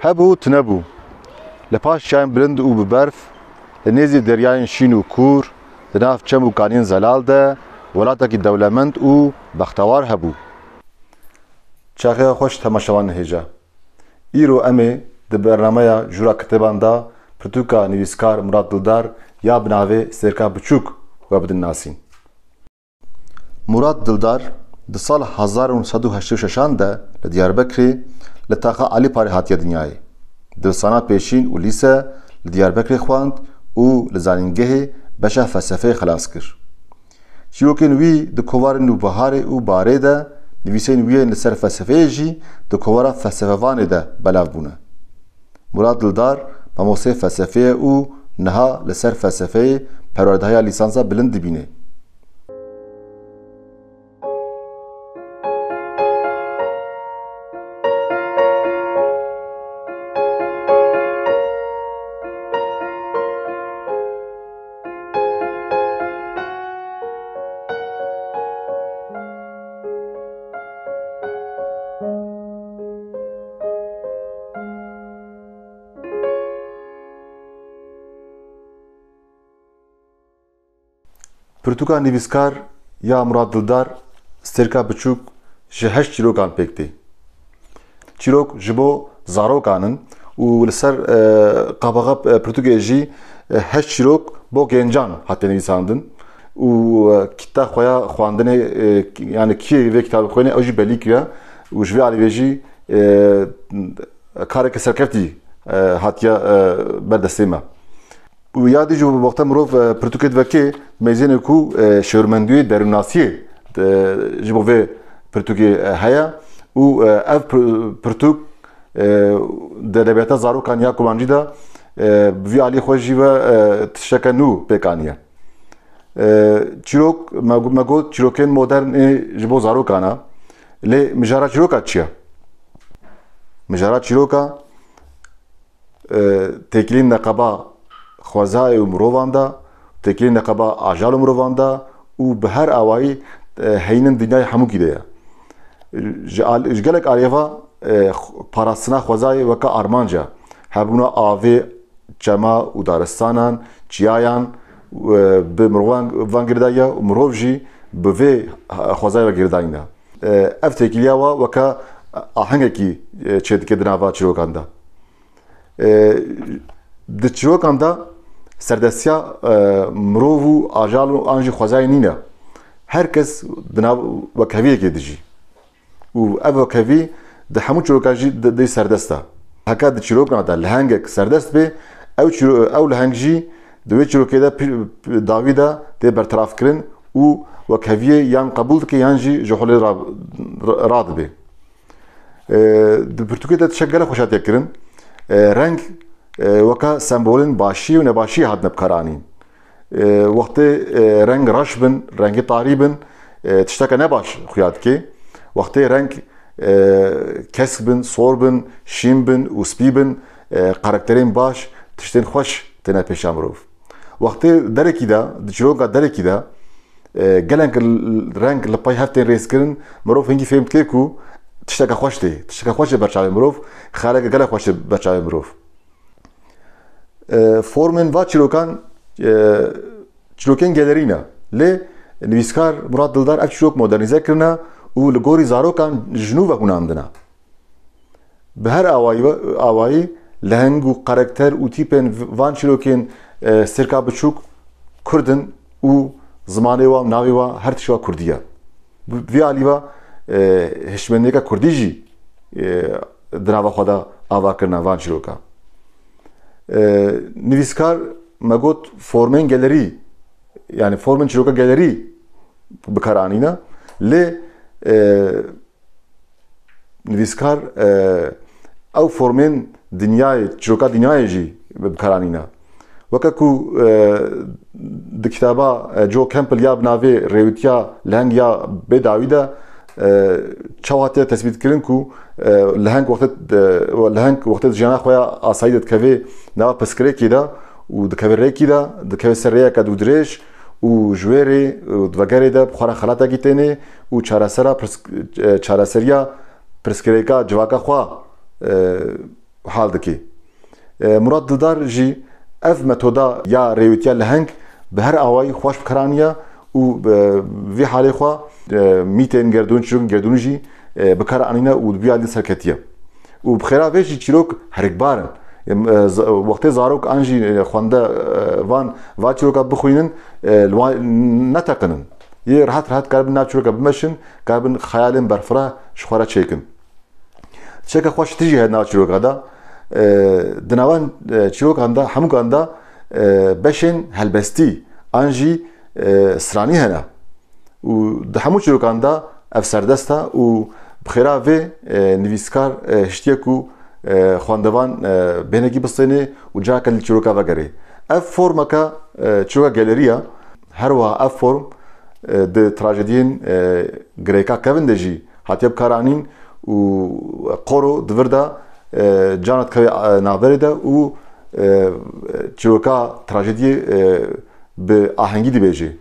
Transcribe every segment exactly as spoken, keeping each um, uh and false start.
Hebû, tunebû. Li paş çiyayên bilind û bi berf, li nêzî deryayên şîn û kûr, di nav çem û kaniyên zelal de, welatekî dewlemend û bextewar hebû. Çaxeya xweş temaşevanên hêja. Îro em ê di bernameya Jûra Kitêban de pirtûka nivîskar Murad Dildar ya bi navê Stêrka Biçûk we bidin nasîn. Murad Dildar di sala hezar û neh sed û heştê û şeşan de li Diyarbekirê li taxa Alîparê hatiye dinyayê. Dirisana pêşîn û lîse li Diyarbekirê xwend û li zanîngehê beşa felsefeyê xilas kir. Çîrokên wî di kovarên Nûbiharê û Barê de, nivîsên wî yên li ser felsefeyê jî di kovara Felsefevanê de belav bûne. Murad Dildar mamosteyê felsefeyê û niha li ser felsefeyê perwerdehiya lîsansa bilind dibîne. Pirtûka nivîskar ya Murad Dildar, Stêrka Biçûk, ji heşt çîrokan pêk tê. Çîrok ji bo zarokan in û li ser, e, qabaxa, e, pirtûkê jî, e, heşt çîrok bo gencan hate nivîsandin û, e, kita xwe ya xwendinê, e, yani kî vê kitabê xwêne, ew jî belî kiriye û ji vê alî vê jî, e, kareke serkeftî, e, hatiye, e, ber destê me. Û ya dî jî wexta mirov, e, pirtûkê divekê, meyzêne ku, e, şêwirmendiyê derûnnasiyê, e, ji bo vê pirtûkê, e, heye û, e, ev pir-, pirtûk, e, di edebiyata zarokan ya kurmancî de, e, bi vî alî xwe jî ve, e, tişteke nû pêk aniye. E, çîrok, me, me got, çîrokên modern ê ji bo zarokan e. Lê mijara çîroka çi ye? Mijara çîroka, e, têkilîn neqeba xwezayê û mirovan de, têkilîn neqeba ajal û mirovan de û bi her awayî, e, heyînin dinyayê hemûkî de ye. Ji al-, ji gelek aliyê ve, e, xw-, parastina xwezayê weke armanc e. Hebûna avê, çema û daristanan, çiyayan, e, bi mirovan van girêdayî ye û mirov jî bi vê xwezayê ve girêdayî ne. E, ev têkiliya wa weke ahengekî, e, çêdike di nava çîrokan de. E, di çîrokan de serdestiya, e, mirov û ajal û an jî xwezayê nîne. Her kes di nav wekheviyekê dijî. Û ev wekhevî di hemû çîrokan jî di, di serdest e. Heke di çîrokan de lehengek serdest bê, ew çîro-, ew leheng jî di wê çîrokê de pi-, pi-, dawî de tê bertirafkirin û wekheviyê yan qebûl dike yan jî ji holê ra-, ra-, radibe. E, di pirtûkê de tiştek gelek xweş hatiye kirin. E, reng, e, weke sembolên başî û nebaşî hatine bikaranîn. E, wextê, e, reng reş bin, rengê tarî bin, e, tişteke nebaş xuya dike. Wextê reng, e, kesk bin, sor bin, şîn bin û spî bin, e, karakterên baş, tiştên xweş têne pêşa mirov. Wextê derekî de, di çîroka derekî de, e, gelek l-, reng li pey hev tên rêzkirin, mirov hingî fêm dike ku tişteke xweş tê. Tişteke xweş ê ber çavê mirov, xeyaleke gelek xweş ê ber çavê mirov. E, formên va çîrokan, e, çîrokên gelerî ne. Lê nivîskar Murat Dildar ev çîrok modernîze kirine û li gorî zarokan ji nû ve hûnandine. Bi her awayî ve, awayî leheng û karakter û tîpên v-, van çîrokên, e, Stêrka Biçûk kurd in û zimanê wa, navê wa, her tişt wa kurdî ye. Bi vî alî ve, e, hişmendiyeke kurdî jî, e, di nava xwe de ava kirine van çîroka. E, nivîskar me got formên gelerî, yani formên çîroka gelerî bi kar anîne. Lê, e, nivîskar, e, ew formên dinyayê, çîroka dinyayê jî bi kar anîne. Weke ku, e, di kitaba, e, Joe Campbell ya bi navê Rêwîtiya Leheng ya Bêdawî de, e, çawa hatiye tesbîtkirin ku, e, leheng wextê, e, leheng wextê di jiyana xwe ya asayî de dikeve nava pirsgirêkê de û dikeve rêkî de, dikeve ser rêyeke dûdirêj û ji wê rê, e, di vegerê de bi xwe re xelatekî têne û çaresera pirs-, e, çareseriya pirsgirêka civaka xwe, e, hal dike. E, Murat Dildar jî ev metoda ya rêwîtiya leheng bi her awayî xweş bi kar aniye û, e, vî halê xwe, e, mîtên gerdûn, çîrokên gerdûnî jî, e, bi kar anîne û bi vî alî serketiye. Û bi xêra vê jî çîrok herikbar in. Em, e, z-, wextê zarok an jî, e, xwende, e, van, va çîroka bixwînin, e, li wan neteqinin. Yê rehet rehet karibin nav çîroka bimeşin, karibin xeyalên berfireh ji xwe re çêkin. Tişteke xweş tijî heye nav çîroka de. E, di nava, e, çîrokan de, hemûkan de, e, beşên helbestî an jî, e, stranî hene. Û di hemû çîrokan de ev serdest e û bi xêra vê, e, nivîskar, e, hiştiye ku, e, xwendevan, e, bêhnekî bistênê û careke li çîroka vegerê. Ev formeke, e, çîroka gelerî ye. Her wiha ev form, e, di trajediyên, e, Girêka Kevin de jî hatiye bikaranîn û Qoro di vir de, e, cana dikeve, e, navberê de û, e, çîroka trajediyê, e, bi ahengî dibêje.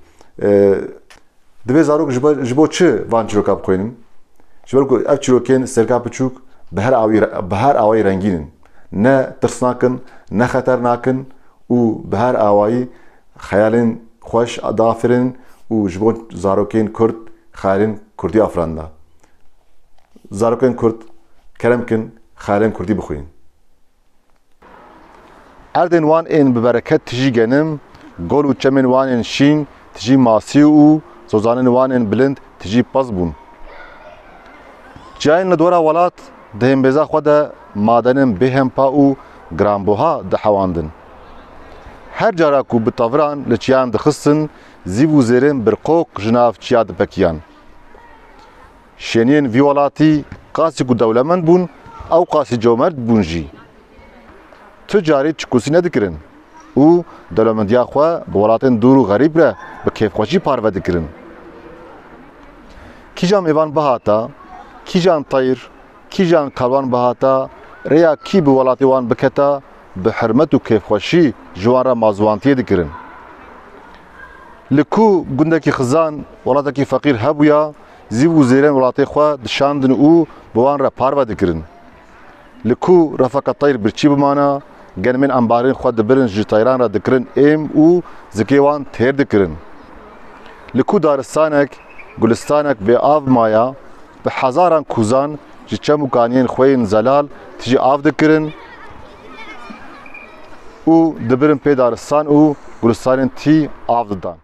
E, Divê zarok ji bo, ji bo çi van çîroka bixwînin? Ji ber ku ev çîrokên serka piçûk bi her awî, bi her awayî rengîn in. Ne tirsnak in, ne xeternak in û bi her awayî xeyalên xweş diafirînin û ji bo zarokên Kurd xeyalên Kurdî afirandine. Zarokên Kurd, kerem kin, xeyalên Kurdî bixwînin. Erdên wan ên bi bereket tijî genim, gol û çemên wan ên şîn tijî masî û zozanên wan ên bilind tijî pez bûn. Çiyayên li dora welat di hêmbêza xwe de madenên bêhempa û giranbuha dihewandin. Her cara ku bi taviran li çiyan dixistin, zîv û zêrên birqoq ji nav çiya dipekiyan. Şêniyên vî welatî qasî ku dewlemend bûn, ew qasî comert bûn jî. Tu carî çikûsî nedikirin û dewlemendiya xwe bi welatên dûr û xerîb re bi kêfxweşî parve dikirin. Kîjan mêvan bihata, kîjan teyr, kîjan karwan bihata, rêya kî bi welatê wan biketa, bi hirmet û kêfxweşî ji wan re mazwantiyê dikirin. Li ku gundekî xizan, welatekî feqîr hebûya, zîv û zêrên welatê xwe dişandin û bi wan re parve dikirin. Li ku refeka teyr birçî bimana, genimên embarên xwe dibirin ji teyran re dikirin êm û zikê wan têr dikirin. Li ku daristanek, gulistanek bê av maya, bi hezaran kûzan ji çem û kaniyên xwe yên zelal tijî av dikirin û dibirin pê daristan û gulistanên tî av didan.